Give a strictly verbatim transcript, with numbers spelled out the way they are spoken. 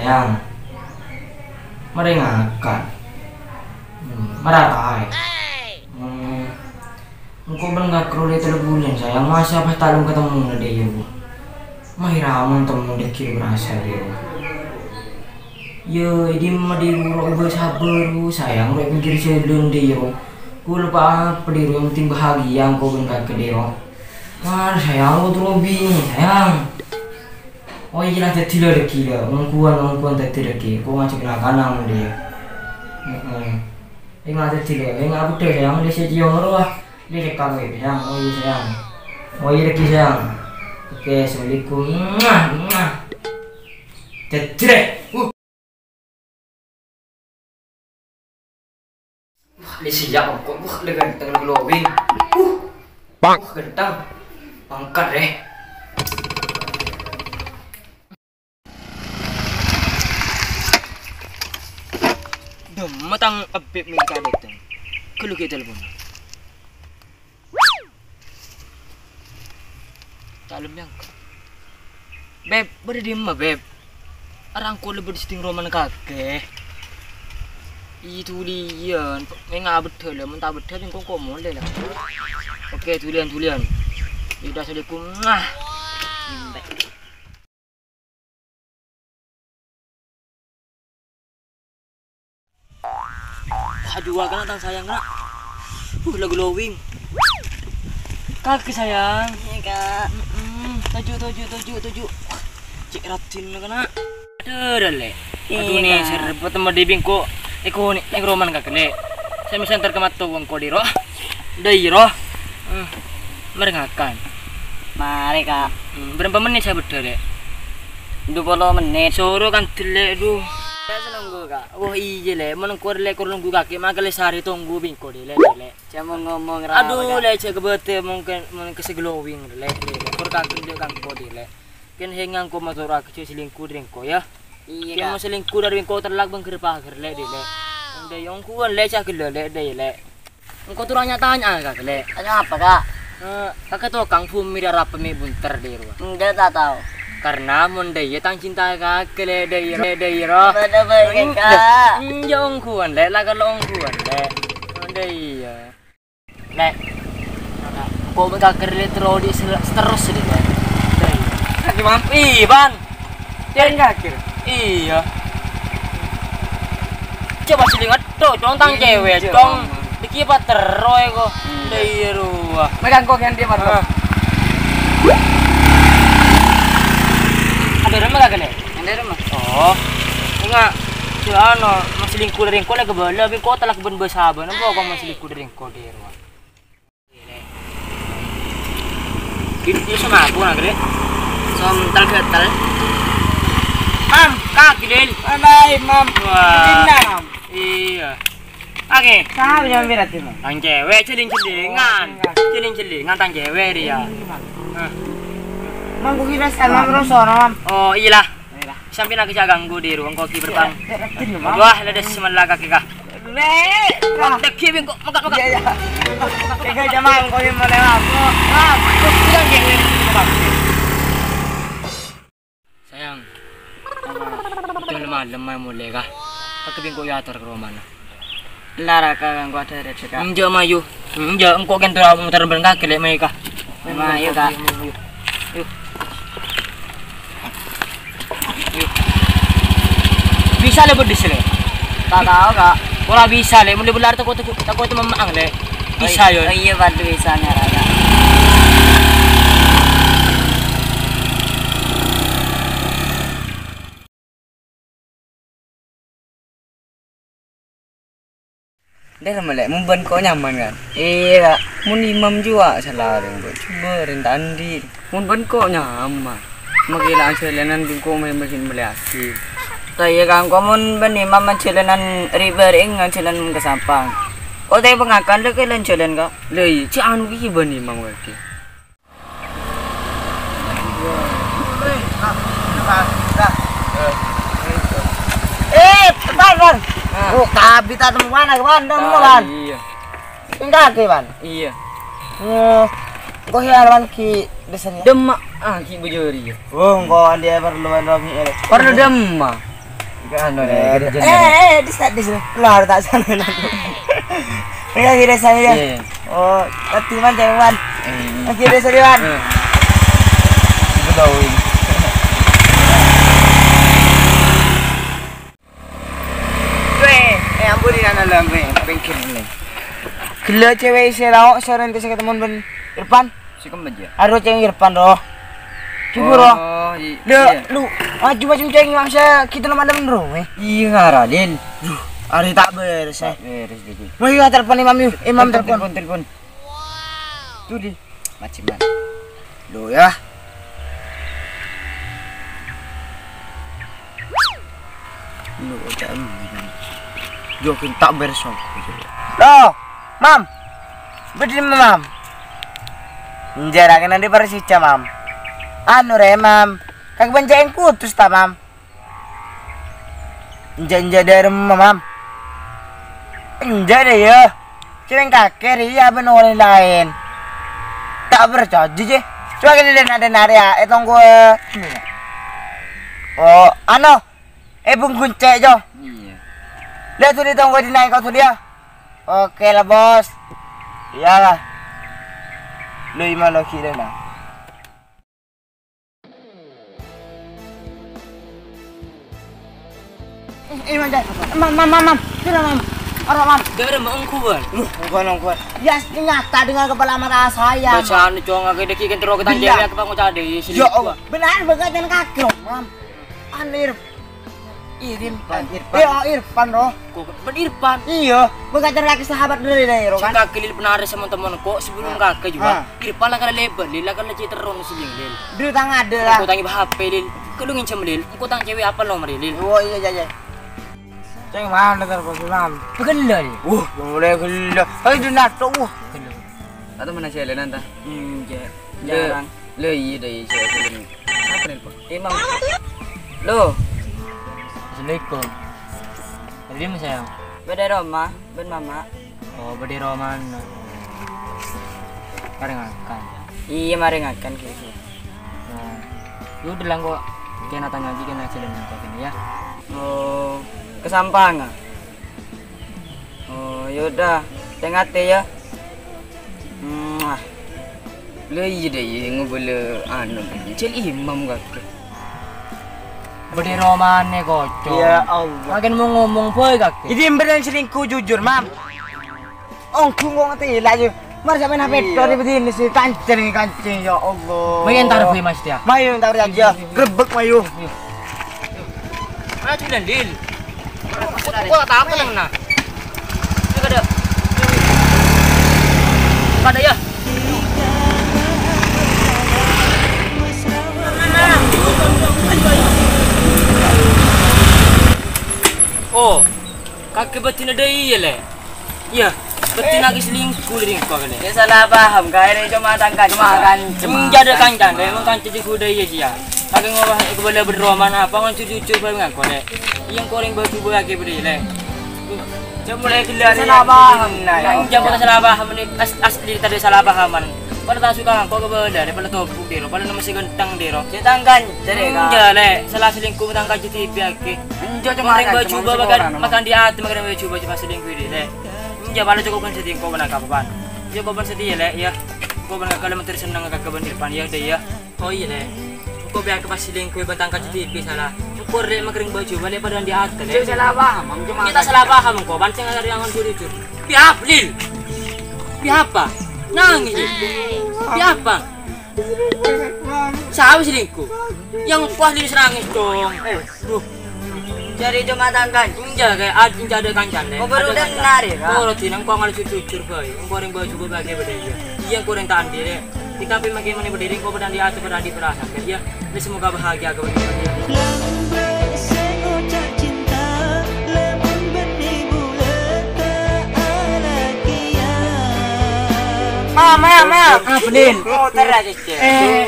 Sayang, marè ngakan. Hmm, marataè. Hmm, engko' bân kakè ollè tello bulân, sayang. Masa pas ta' lem katemmo, Dè', yâ, Bu? Mayu ra mon temmo dâgghi' berasa, Dè', yâ. Yâ, è dimma, Dè', Bu, ro' bâ' sabâr, Bu, sayang, ro' è pèngghir jhâlân, Dè', yâ. Ghulâ pa-apa, Dè', ro', yang penting bahagia engko' bân kakè, Dè', ro'. Mar, sayang, engko' terro bingung, sayang. Oh, iyâ, la, dhâddhi, la, dhâgghi', la. Ongghuwân, ongghuwân dhâddhi, dhâgghi'. Engko' ngajhâk na'-kana', Dè'. Heeh. Enga' dhâddhi, la. Enga' bhudhâ, sayang. Lè sè cèyom rowa. Lè cekka' kowe, sayang. Oh, iyâ, sayang. Oh, iyâ, dhâgghi', sayang. Oke, assalamualaikum. Mwah, mwah. Dhâddhi, Dè'. Uh. Wah, lè siyap engko'. Wah, lè ganteng, lè glowing. Uh. Wah, ganteng. Pangkat, eh. Dâmma tang Beb mènta dâteng. Ghâllu ghi' telpon. Ta' lem nyangka. Beb, bâdâ dimma, Beb? Arangko' la bâdâ sè dhing romana kakè. Iyâ, dhuliyân. Enga' bhudhâ, la. Mon ta' bhudhâ, engko' engko' molè, la. Oke, dhuliyân, dhuliyân. Yaudah, assalamualaikum. Mwah. Aduh, kana' tang sayang, kana'. Uh, la glowing. Kakè, sayang. Iyâ, Kak. Mm-mm. Toju', toju', toju', toju'. Cè' raddhinna, kana'. Aduh, Lè'. Iyâ, Kak. Aduh, nè, sè repot temmo dhi bingko. Eko, nè, neng roman kakè, Lè'. Sè mè' sè entar ka matto bengko dhi, ro. Dhi, ro. Hmm. Marè ngakan. Marè, Kak. Hmm, bârâmpa mennit sè bhudhâ, Lè'? Dupolo mennit. Soro kan dhellè, du. Biasa nunggu, Kak. Oh, iyâ, Lè'. Mon engko' Lè' kor nunggu kakè, mangkè Lè' sarè tonggu bingko dhi, Lè', Lè'. Cuma ngomong ra, Kak. Aduh, Lè', jhâ' kebete mongkè, mongkè sè glowing, Lè', Lè', Lè'. Kor kakè ndek kangko dhi, Lè'. Kèng hènga engko' matorake jhâ' selingkuh dhi engko', yâ. Iyâ, Kak. Kèng mon selingkuh dhi engko' tellak bengghir pagher, Lè', dhi, Lè'. Mon dhi, ongguwân, Lè', jhâ' ghellâ', Lè', dhi, Lè'. Engko' toro' nya-tanya ka, Lè'. Tanya apa, Kak? Eh, kakè tokang bhumè rè arapa mè' bunter dhi rowa? Enggak, tak tahu. Karena mon dhi, yâ tang cinta kakè, Lè', dhi, Lè', dhi, ro. Apa, apa, Kak? Enjâ' ongguwân, Lè', la kala ongguwân, Lè'. Mon dhi, yâ. Lè'. Engko' mè' kakè Lè' terro dhi se-, terros dhi, Lè'. Kakè mampu, iyâ, Pan. Iyâ. Coba selingat. Tuh, cong tang cewek, cong. Iki apa terro eko? Iyâ, rowa. Megang kok ganti apa, Bro? Ada rumah gak, Lè'? Ada rumah. Oh. Enggak. Si ano, masih lingku dari engko' lagi bala, tapi kok telah kebun besaban, apa kok masih lingku dari engko' dhi rowa? Gini sama aku nang gede. Som tel getel. Mam, kaki, Lil. Anai, Mam. Wah. Dinna, Mam. Iyâ. Oke. Sapa yang berat ini? Tang cewek, celing-celingan. Oh, iya. Celing-celingan, tang cewek dia. Iya, Mam. Hah. Mam, ku kira sama Mam Rosono, Mam. Oh, iyalah. Iyalah. Sampai nak kerja ganggu di ruang kopi berbang. Iya, iya, iya, Mam. Wah, ada semelah kaki kah? Lè'. Wah, daging bengkok, mekak, mekak. Iya, iya. Tiga jam, Mam, kau yang mau lewat. Wah, kau bilang gini, Mam. Sayang, udah malem, Mam, mulai kah? Kakè bengkok ya ator ke rumah, nah. Lara ka ganggu ada rezeki, Kak. Enjâ', mayu. Enjâ', engko' kento muter ben kakè, Lè', mayu, Kak. Mayu, Kak. Mayu. Yu. Yu. Bisa, Lè', berdis, Lè'? Tak tahu, Kak. Ora bisa, Lè'. Mending belar tako', tako', tako' itu memang, Lè'. Bisa, oh, yo. Oh, iya, padu bisa, Kak. Dher malè, mon bân ko' nyaman, kan? Iyâ, Kak. Mon imam jhuwâ salarèng, Bu. Coba rèng ta' andi'. Mon bân ko' nyaman. Makè la ajhâlânan bengko mè' makin mèlèyaghi. Ta' iyâ, Kak, engko' mon bân imam ajhâlânan ri-, bâri'eng ajhâlân ka Sampang. Oh, tapè pangakan lè' kèlèn jhâlân, Kak. Lha iyâ, cè' anu kèya bân imam kakè. Eh, Pan, Pan. Ah. Oh, kabi ta' temmo, Pan, Pan, temmo, Pan. Iyâ. Enggak, Pan. Iyâ. Oh, engko' ya, Pan, ki' dessa'na. Dâmma, ah, ki' bujur, iyâ. Oh, engko' andi' parlo, Pan, Romi, ya. Parlo dâmma. Kan, eh, eh, eh, dis, dis. Lah, tak salah. Iya, kira saya. Iya. Oh, tadi man, jangan man. Eh. Kira saya man. Eh. Itu tahu ini. Weh, eh, ampun, ini anak lambe, bengkel ini. Gila cewek isi lauk, sore nanti saya ketemu ben Irfan. Si kembeja. Aduh, ceng Irfan, roh. Coba, roh. Oh, i-, iya. Lu, maju-maju ceng, mangsa kita nama temen, roh, eh. Iya, ngara, Lil. Duh, hari tak beres, eh. Tak beres, Didi. Wah, iya, telepon Imam, yuk. Imam telepon, telepon. Telepon, telepon. Tuh, di. Macem, man. Lo, ya. Lo, cak, em, em. Yo, kita beres, Om. Lo, Mam. Bâdâ, Mam. Enjâ' ra kènè' dâri Persija, Mam. Anu rè, Mam. Kakè bân ca'èng putus, ta, Mam? Enjâ', enjâ' dâ'remma, Mam. Enjâ' dâ, yâ. Ca'èng kakè rè, iyâ bân orèng laèn. Ta' parcajâ, jâ. Coba kènè' dâ', dâ', dâ', rè, yâ. È tongko, eh. Oh, anu. Eh, bung gunce', Jo. Iyâ. Lè' dhuli tongko dinna' engko' dhuli, yâ. Oke la, Bos. Iyâ la. Lu imam logi dâ' na. Eh, eh, Mam, Mam, Mam, Mam, Mam. Sini, Mam. Ora, Mam. Dâ'remma ongghuwân. Loh, ongghuwân, ongghuwân. Ya, nyata dengan kepala mata saya, Mam. Bacaan, Cong, akè dâggi' kan terro ketang cewek, apa mau cari? Ya Allah, benar banget yang kakek, Mam. Anir. Irfan. Irfan. Eh, oh, Irfan, roh. Kok bân Irfan? Iyâ, bân kakè lagi sahabat dâri, dâri, roh, kan? Jika kelil penaris sama temen kok sebelum kakè juga. Ah. Irfan la kala lèbât, Lil, la kala cè' terro sèlling, Lil. Dulu tang ada lah. Engko' tang H P, Lil. Kelu nginjhâm, Lil. Engko' tang cewek apa nomor, Lil? Oh, iyâ, iyâ, iyâ. Ceng mana terpaksa, Mam? Pegel, Lil. Wah, mulai gelo. Ayo, dinato, wah. Gelo. Atau mana sih, Lil, nanta? Hmm, cek. Lho, jarang. Lho, iyâ dâ, iyâ, iyâ, iyâ. Apa nih, Pak? Imam. Loh. Assalamualaikum. Tadi Mas sayang. Bâdâ roma, bân Mama. Oh, bâdâ roma, nah. Marè ngakan. Iyâ, marè ngakan, kira-kira. Nah, yaudah lah, kok. Kèng tanya aja, kèng aja, kèng, ya. Oh, kesampang, ah? Oh, yaudah. Tè-ngatè, ya. Mwah. Lha iyâ dâ, iyâ ngobâlâ anu, cèl imam kakè. Bâdâ romana, kocok. Ya Allah. Makin mau ngomong, boy, kakè. Jadi beneran selingkuh jujur, Mam. Ongghu ngomong tela, yuk. Mar sampeyan H P tor di sini sih, kancing, kancing, ya Allah. Mayu entar, boy, Mas, ya. Mayu entar aja. Grebek, mayu. Maju, Landil. Kok, kok tak apa nang na? Ini kada. Kada ya? Oh, kakè bâdina dâ iyâ, Lè'. Iyâ, bâdina lagi selingkuh dâri engko' kènè'. Iyâ, salah paham, kaè rè coma tangka, coma kanca. Enjâ' dâ' kanca, dâ' emang kanca jhughân dâ iyâ sih, ya. Kakè ngolah kebala berroman apa, ngan jujur-jujur bae ngako, Lè'. Iyâ, engko' orèng baju bae kakè bâdâ, Lè'. Jhâ' mulai ghellâ' salah paham, nah, ya. Enjâ' bukan salah paham, ini as-, asli tadi salah pahaman. Padâ ta' suka ngako kebala, daripada tobuk dero, padâ nemmo sè ghenteng dero. Cè' tangkan, jârè, Kak. Enjâ', Lè', salah selingkuh tangka jhâ' dibi'aghi. Enjâ', coma orèng baju bae makan, makan di atè, makan baju bae cuma selingkuh, Lè'. Enjâ', padâ cokop kan sedhi engko' bân kapan. Cokop bân sedhi, Lè', ya. Engko' bân kakè menteri seneng kakè bân Irfan, ya, dâ, ya. Oh, iyâ, Lè'. Engko' bi'aghi pas selingkuh bân tangka jhâ' dibi' salah. Engko' rè makerrèng baju bâli padâ di atè, Lè'. Cè' salah paham, Mam, cuma kita salah paham engko', pancèng arè angon jujur. Piye apa, Lil? Piye apa? Nangis, Lil. Piye apa? Sawi selingkuh. Yang kuah Lil serangis, dong. Eh. Duh. Jârè coma tangkan. Enjâ', kaè, ad-, enjâ' dâ' kancana, Lè'. Kok baru dengar, ya, Kak? Kok dineng kok ngalih jujur-jujur bae. Engko' orèng baju bae kakè bâdâ iyâ. Iyâ, engko' orèng ta' andi', Lè'. Kita pi makkè mènè bâdâ rèng kok padâ andi' atè, padâ andi' perasaan, Lè', iyâ. Lè' semoga bahagia kebâdâ iyâ. Lambâ' sè ngoca' cinta, lemon bânnè bulâ ta' alakèya. Ma, ma, ma. Apa, Lil? Motor aja, Cek. Eh.